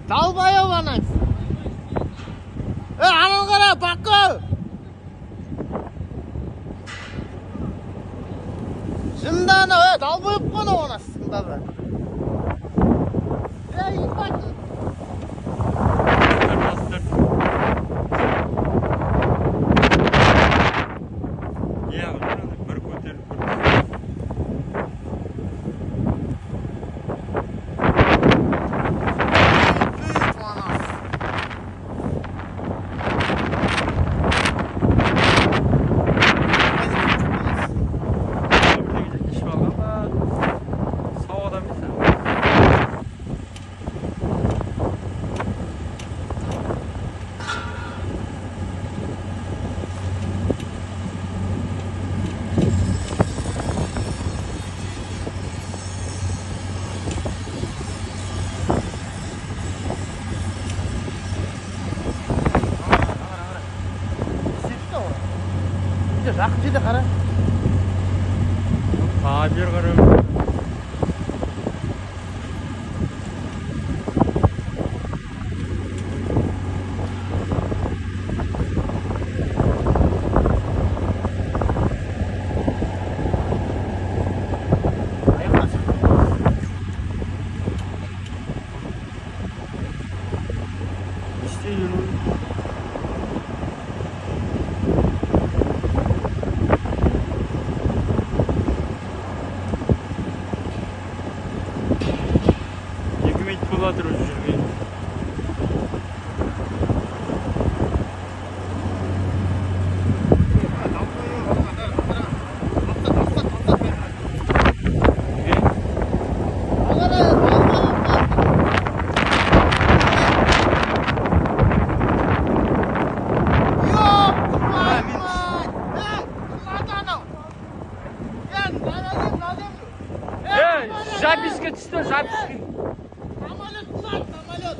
Долбоёб ана. Е, ананы қара, Баққы. Жынды анау, е, долбоёб қой анау анасында да. Е, ебать. 24. Иә, бір көтеріліп, бір түсіп. Бүйтіп анасы. Бірдеңе ішіп алған ба? Сау адам емес ана. Жақын жерде қара. Тағы бері қарап. Аяқтан шықты. Не істеп жүр ол? 2 минут болып жатыр уже жүрген. Неге? Ёб твою мать! Эй, надо анау! Е, на землю, на землю! Ей, записка түсті, записка. Самолет құлады, самолет!